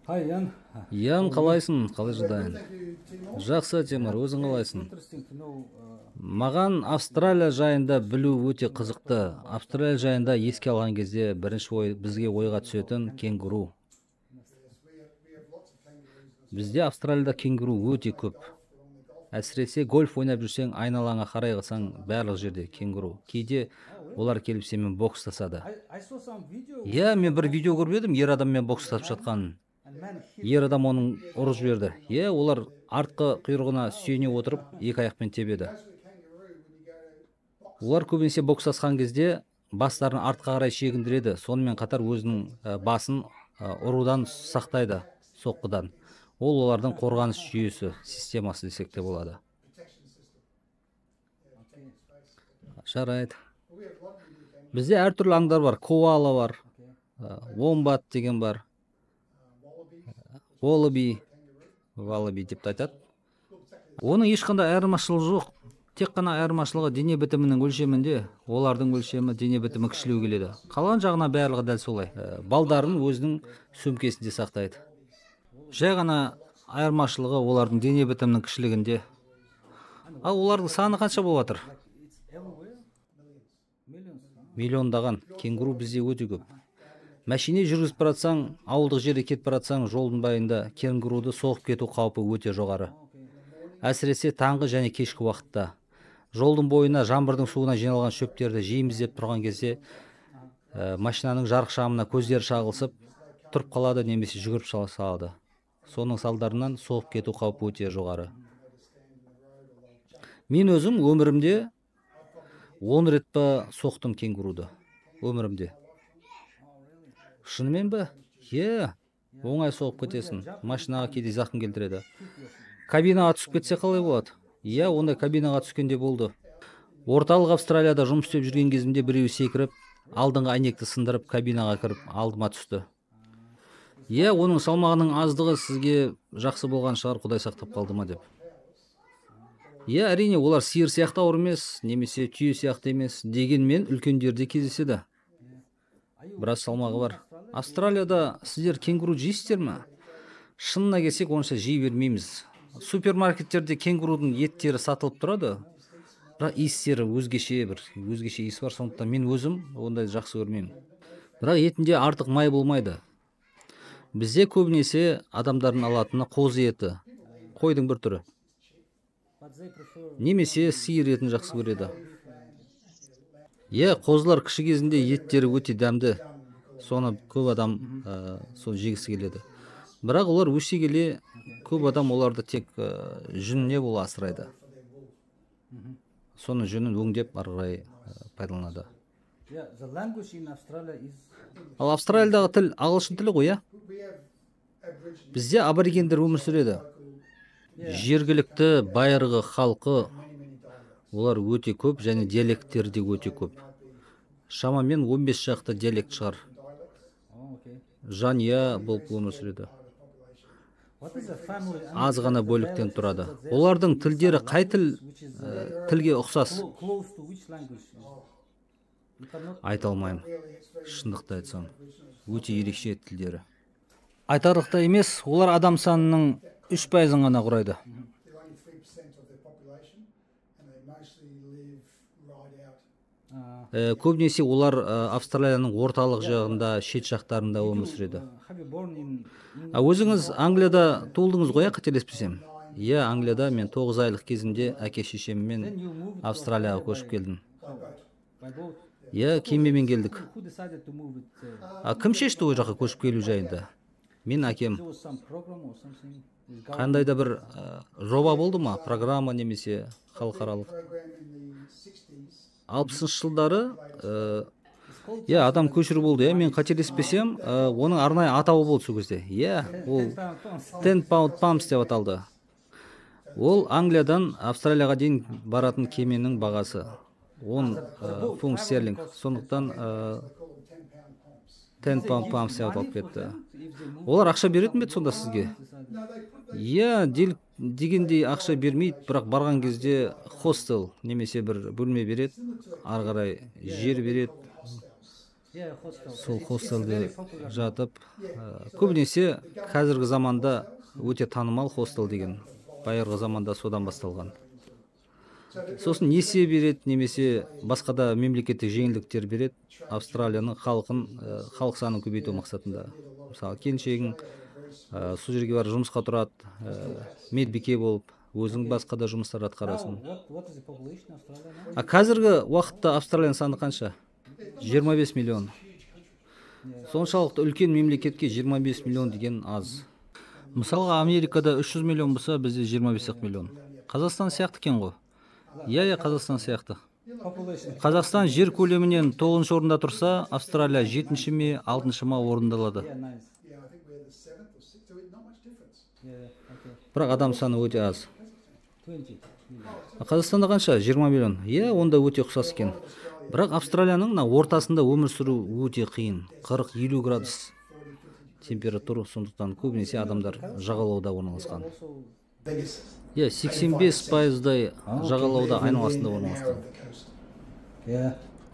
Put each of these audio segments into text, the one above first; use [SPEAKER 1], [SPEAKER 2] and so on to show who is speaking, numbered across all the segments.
[SPEAKER 1] Hi, Jan.
[SPEAKER 2] Ян, қалайсың? Қалай жағдайың? Жақсы, Тимур, өзің қалайсың?
[SPEAKER 1] Interesting to know.
[SPEAKER 2] Маған Австралия жайында білу өте қызықты. Австралия жайында еске алған кезде бірінші ой бізге ойға түсетін кенгуру. Бізде Австралияда кенгуру өте көп. Әсіресе гольф ойнап жүрсең, айналаңа қарай қалсаң, барлық жерде кенгуру. Кейде олар келіп сенімен бокстасады.
[SPEAKER 1] I saw some video.
[SPEAKER 2] Иә, мен бір видео көріп едім, ер адаммен бокстасып жатқанын.
[SPEAKER 1] And man hit
[SPEAKER 2] Ер адам оның ұрып жіберді. Иә, олар артқы құйрығына сүйене отырып, екі аяқпен тебеді. Олар көбінесе бокстасқан кезде бастарын артқа қарай шегіндіреді, сонымен қатар өзінің басын ұрудан сақтайды, соққыдан. Ол олардың қорғаныс жүйесі, системасы десек те болады. Жарайды. Бізде әртүрлі аңдар бар. Коала бар, вомбат деген бар, уоллаби, валлаби деп те айтады. Оның ешқандай айырмашылығы жоқ. Тек қана айырмашылығы дене бітімінің өлшемінде, олардың өлшемі дене бітімі кішілеу келеді. Қалған жағына барлығы дәл солай. Балдарын өзінің сөмкесінде сақтайды. Жай ғана айырмашылығы олардың дене бітімінің кішілігінде. Ал олардың саны қанша болып жатыр?
[SPEAKER 1] It's everywhere. Millions. Huh?
[SPEAKER 2] Миллиондаған кенгуру бізде өте көп. Мәшине жүргізіп бара жатсаң, ауылдық жерде кетіп бара жатсаң, жолдың бойында кенгуруды соғып кету қаупі өте жоғары. Әсіресе таңғы және кешкі уақытта. Жолдың бойына жаңбырдың суына жиналған шөптерді жейміз деп тұрған кезде, машинаның жарық шамына көздері шағылысып, тұрып қалады немесе жүгіріп шала салады. Соның салдарынан соғып кету қаупі өте жоғары. Мен өзім өмірімде 10 рет па соқтым кенгуруды. Өмірімде. Шынымен бе? Е, оңай соғып кетесің. Машинаға кейде зақым келтіреді. Кабинаға түсіп кетсе қалай болады? Иә, ондай кабинаға түскенде болды. Орталық Австралияда жұмыс істеп жүрген кезімде біреуі секіріп, алдыңғы әйнекті сындырып, кабинаға кіріп, алдыма түсті. Иә, оның салмағының аздығы сізге жақсы болған шығар, Құдай сақтап қалды ма деп. Иә, әрине, олар сиыр сияқты ауыр емес, немесе түйе сияқты емес, дегенмен үлкендерде кездеседі. Біраз салмағы бар. Австралияда сіздер кенгуру жейсіздер ме? Шынына келсек, онша жей бермейміз. Супермаркеттерде кенгурудың еттері сатылып тұрады, бірақ иістері өзгеше, бір өзгеше иіс бар, сондықтан мен өзім ондай жақсы көрмеймін. Бірақ етінде артық май болмайды. Бізде көбінесе адамдардың алатыны қозы еті, қойдың бір түрі.
[SPEAKER 1] But they prefer
[SPEAKER 2] Немесе сиыр етін жақсы көреді. Иә, қозылар кіші кезінде еттері өте дәмді. Соны көп адам соны жегісі келеді. Бірақ олар өсе келе көп адам оларды тек жүніне бола асырайды. Соны жүнін өңдеп ары қарай пайдаланады.
[SPEAKER 1] Yeah, the language in Australia is
[SPEAKER 2] Ал Австралиядағы тіл ағылшын тілі ғой, иә? Бізде аборигендер өмір сүреді. Жергілікті байырғы халқы, олар өте көп және диалекттері де өте көп. Шамамен 15 шақты диалект шығар.
[SPEAKER 1] Oh, okay.
[SPEAKER 2] Жанұя болып өмір сүреді.
[SPEAKER 1] What is a family?
[SPEAKER 2] Аз ғана бөліктен тұрады. Олардың тілдері қай тіл, тілге ұқсас?
[SPEAKER 1] Close to which language? You cannot
[SPEAKER 2] Айта алмаймын. Шындықты айтсам, өте ерекше тілдері. Айтарлықтай емес, олар адам санының 3%-ын ғана құрайды.
[SPEAKER 3] They're only 3% of their population, and they mostly live right out.
[SPEAKER 2] Көбінесе олар Австралияның орталық жағында, шет жақтарында өмір сүреді.
[SPEAKER 1] Have you born in England?
[SPEAKER 2] А өзіңіз Англияда туылдыңыз ғой, иә, қателеспесем? Иә, Англияда мен 9 айлық кезімде әке шешеммен
[SPEAKER 1] Then you moved to
[SPEAKER 2] Австралияға
[SPEAKER 1] Australia
[SPEAKER 2] көшіп келдім.
[SPEAKER 1] By boat.
[SPEAKER 2] Иә, кемемен келдік.
[SPEAKER 1] Who decided to move it?
[SPEAKER 2] А кім шешті ол жаққа көшіп келу жайында? Мен әкем.
[SPEAKER 1] There was some program or something with government.
[SPEAKER 2] Қандай да бір жоба болды ма? Программа немесе халықаралық?
[SPEAKER 3] Program in the 60s.
[SPEAKER 2] 60-шы жылдары, иә, адам көшіру болды, иә, мен қателеспесем, оның арнайы атауы болды сол кезде. Иә, ол
[SPEAKER 1] 10 pound pumps.
[SPEAKER 2] 10 pound pumps деп аталды. Ол Англиядан Австралияға дейін баратын кеменің бағасы 10 фунт стерлинг. Сондықтан 10 pound pumps деп аталып кетті. Олар ақша беретін бе еді сонда сізге? Иә, дегендей ақша бермейді, бірақ барған кезде хостел немесе бір бөлме береді, ары қарай жер береді. Сол хостелде жатып, көбінесе қазіргі заманда өте танымал хостел деген, байырғы заманда содан басталған. Сосын несие береді немесе басқа да мемлекеттік жеңілдіктер береді Австралияның халқын, халық санын көбейту мақсатында. Мысалы, келіншегің сол жерге барып жұмысқа тұрады, медбике болып, өзің басқа да жұмыстар атқарасың. А қазіргі уақытта Австралияның саны қанша? 25 миллион. Соншалықты үлкен мемлекетке 25 миллион деген аз. Мысалға, Америкада 300 миллион болса, бізде 25 миллион. Қазақстан сияқты екен ғой. Иә, Қазақстан сияқты. Қазақстан жер көлемінен 9 орында тұрса, Австралия 7 ме, 6 ма орында алады. Бірақ адам саны өте аз. Қазақстанда қанша? 20 миллион. Иә, онда өте ұқсас екен. Бірақ Австралияның мына ортасында өмір сүру өте қиын. 40-50 градус температура, сондықтан көбінесе адамдар жағалауда орналасқан. Иә, 85%-дай жағалауда айналасында орналасқан.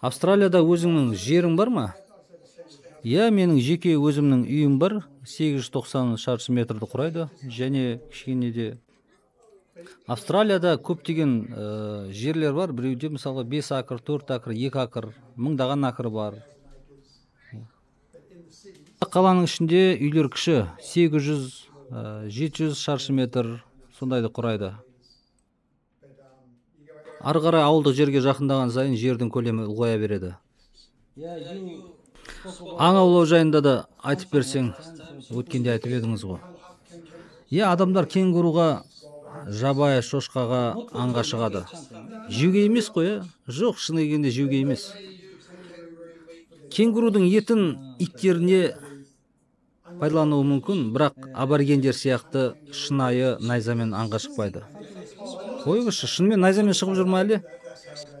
[SPEAKER 2] Австралияда өзіңнің жерің бар ма? Иә, менің жеке өзімнің үйім бар. 890 шаршы метрді құрайды. Және кішкене де Австралияда көптеген жерлер бар. Біреуде мысалға 5 акр, 4 акр, 2 акр, мыңдаған акр бар. Қаланың ішінде үйлер кіші, 800, 700 шаршы метр сондайды құрайды. Ары қарай ауылдық жерге жақындаған сайын жердің көлемі ұлғая береді. Аң аулау жайында да айтып берсең, өткенде айтып едіңіз ғой. Иә, адамдар кенгуруға, жабайы шошқаға аңға шығады. Жеуге емес қой, ә? Жоқ, шыны келгенде жеуге емес. Кенгурудың етін иттеріне пайдалануы мүмкін, бірақ аборигендер сияқты шынайы найзамен аңға шықпайды. Қойыңызшы, шынымен найзамен шығып жүр ма әлі?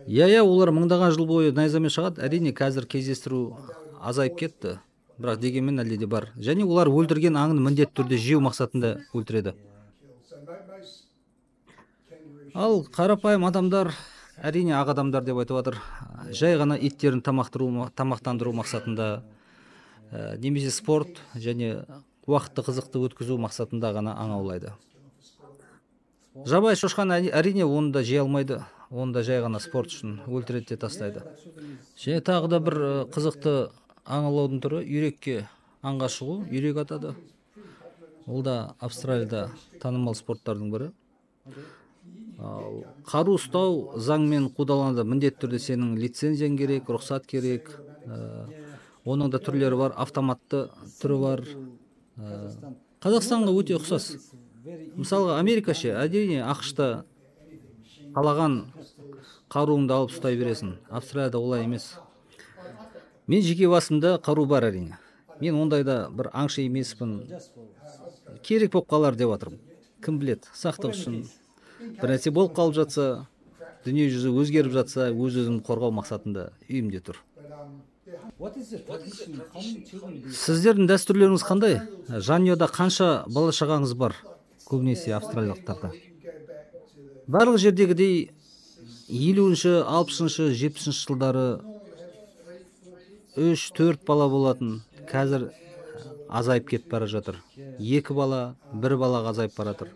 [SPEAKER 2] Иә, олар мыңдаған жыл бойы найзамен шығады. Әрине, қазір кездестіру азайып кетті, бірақ дегенмен әлде де бар. Және олар өлтірген аңын міндетті түрде жеу мақсатында өлтіреді. Ал қарапайым адамдар, әрине ақ адамдар деп айтып жатыр, жай ғана иттерін тамақтандыру мақсатында, немесе спорт және уақытты қызықты өткізу мақсатында ғана аң аулайды. Жабайы шошқаны әрине оны да жей алмайды, оны да жай ғана спорт үшін өлтіреді де тастайды. Және тағы да бір қызықты аң аулаудың түрі үйрекке аңға шығу, үйрек атады. Ол да Австралияда танымал спорттардың бірі. Ал қару ұстау заңмен қудаланады. Міндетті түрде сенің лицензияң керек, рұқсат керек. Оның да түрлері бар, автоматты түрі бар. Қазақстанға өте ұқсас. Мысалға, Америка ше, әрине ақш-та қалаған қаруыңды алып ұстай бересің. Австралияда олай емес. Мен жеке басымда қару бар әрине. Мен ондайда бір аңшы емеспін. Керек болып қалар деп жатырмын. Кім біледі, сақтық үшін. Бір нәрсе болып қалып жатса, дүние жүзі өзгеріп жатса, өз-өзімді қорғау мақсатында үйімде тұр. Сіздердің дәстүрлеріңіз қандай? Жанұяда қанша бала шағаңыз бар? Көбінесе австралиялықтарда. Барлық жердегідей 50-ші, 60-шы, 70-ші жылдары 3-4 бала болатын. Қазір азайып кетіп бара жатыр. 2 бала, 1 балаға азайып бара жатыр.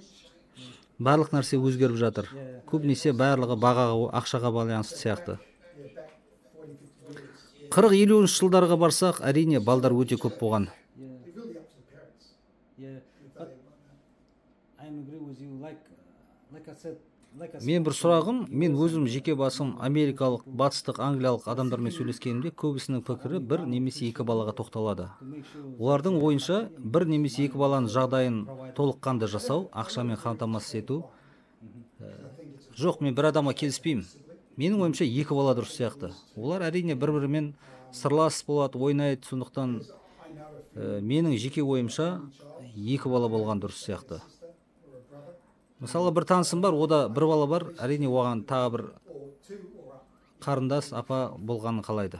[SPEAKER 2] Барлық нәрсе өзгеріп жатыр. Көбінесе барлығы бағаға, ақшаға байланысты сияқты. 40-50 жылдарға барсақ, әрине балдар өте көп болған. Мен бір сұрағым, мен өзім жеке басым америкалық, батыстық, англиялық адамдармен сөйлескенімде көбісінің пікірі бір немесе екі балаға тоқталады. Олардың ойынша бір немесе екі баланың жағдайын толыққанды жасау, ақшамен қамтамасыз ету. Жоқ, мен бір адамға келіспеймін. Менің ойымша екі бала дұрыс сияқты. Олар әрине бір-бірімен сырлас болады, ойнайды, сондықтан менің жеке ойымша екі бала болған дұрыс сияқты. Мысалы, бір танысым бар, ода бір бала бар, әрине оған тағы бір қарындас, апа болғанын қалайды.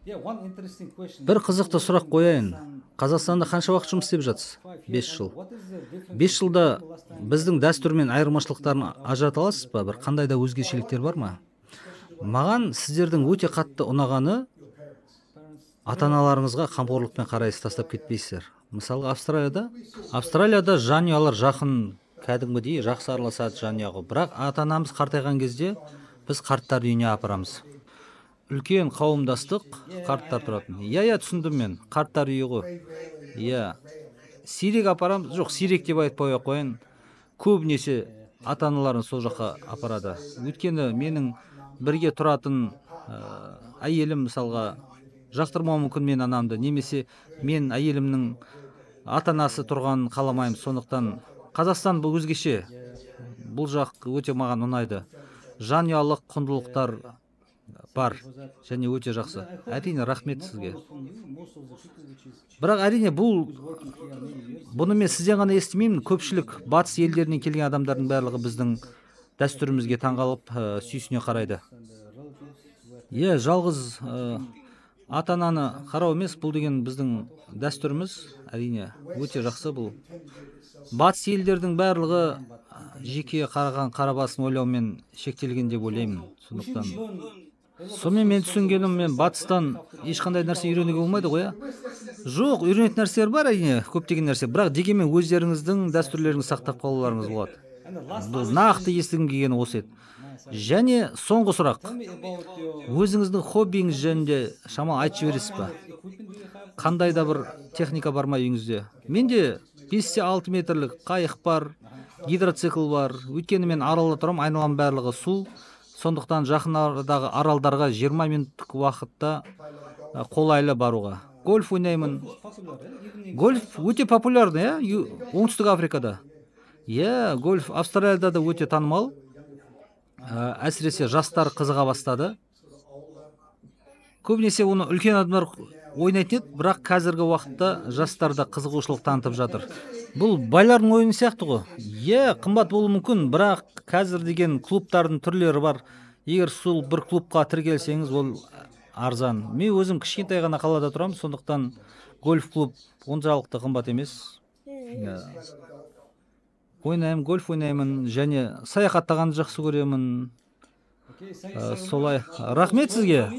[SPEAKER 2] Бір қызықты сұрақ қояйын. Қазақстанда қанша уақыт жұмыс істеп жатсыз? 5 жыл. 5 жылда біздің дәстүр мен айырмашылықтарын ажырата аласыз ба? Бір қандай да өзгешеліктер бар ма? Маған сіздердің өте қатты ұнағаны, Ата аналарыңызға қамқорлықпен қарайсыз, тастап кетпейсіздер. Мысалға, Австралияда жанұялар жақын, кәдімгідей жақсы араласады жанұя ғой. Бірақ ата анамыз қартайған кезде біз қарттар үйіне апарамыз. Үлкен қауымдастық, қарттар тұратын. Иә, түсіндім мен, қарттар үйі ғой. Иә, сирек апарамыз. Жоқ, сирек деп айтпай ақ қояйын, көбінесе ата аналарын сол жаққа апарады. Өйткені менің бірге тұратын әйелім, мысалға, жақтырмауы мүмкін мен анамды, немесе мен әйелімнің ата анасы тұрғанын қаламаймын. Сондықтан Қазақстан бұл өзгеше, бұл жақ өте маған ұнайды. Жанұялық құндылықтар бар және өте жақсы. Әрине, рахмет сізге. Бірақ, әрине, бұны мен сізден ғана естімеймін. Көпшілік батыс елдерінен келген адамдардың барлығы біздің дәстүрімізге таңғалып, сүйсіне қарайды. Иә, жалғыз ата ананы қарау емес, бұл деген біздің дәстүріміз. Әрине, өте жақсы. Бұл батыс елдердің барлығы жеке қараған қара басын ойлаумен шектелген деп ойлаймын. Сондықтан сонымен, мен түсінгенім, мен батыстан ешқандай нәрсе үйренуге болмайды ғой, иә? Жоқ, үйренетін нәрселер бар, әрине, көптеген нәрсе. Бірақ дегенмен өздеріңіздің дәстүрлеріңізді сақтап қалуларыңыз болады. Бұл нақты естігім келгені осы еді. Және соңғы сұрақ: өзіңіздің хоббиіңіз жөнінде шамалы айтып жібересіз ба? Қандай да бір техника бар ма үйіңізде? Менде 5 те 6 метрлік қайық бар, гидроцикл бар. Өйткені мен аралда тұрамын, айналам барлығы су. Сондықтан жақын арадағы аралдарға 20 минуттық уақытта қолайлы баруға. Гольф ойнаймын. Гольф өте популярный, иә, Оңтүстік Африкада. Иә, гольф Австралияда да өте танымал. Әсіресе жастар қызыға бастады. Көбінесе оны үлкен адамдар ойнайтын еді, бірақ қазіргі уақытта жастар да қызығушылық танытып жатыр. Бұл байлардың ойыны сияқты ғой. Иә, қымбат болуы мүмкін, бірақ қазір деген клубтардың түрлері бар. Егер сол бір клубқа тіркелсеңіз, ол арзан. Мен өзім кішкентай ғана қалада тұрамын, сондықтан гольф клуб оншалықты қымбат емес. Иә. Ойнаймын, гольф ойнаймын және саяхаттағанды жақсы көремін. Солай, рахмет сізге.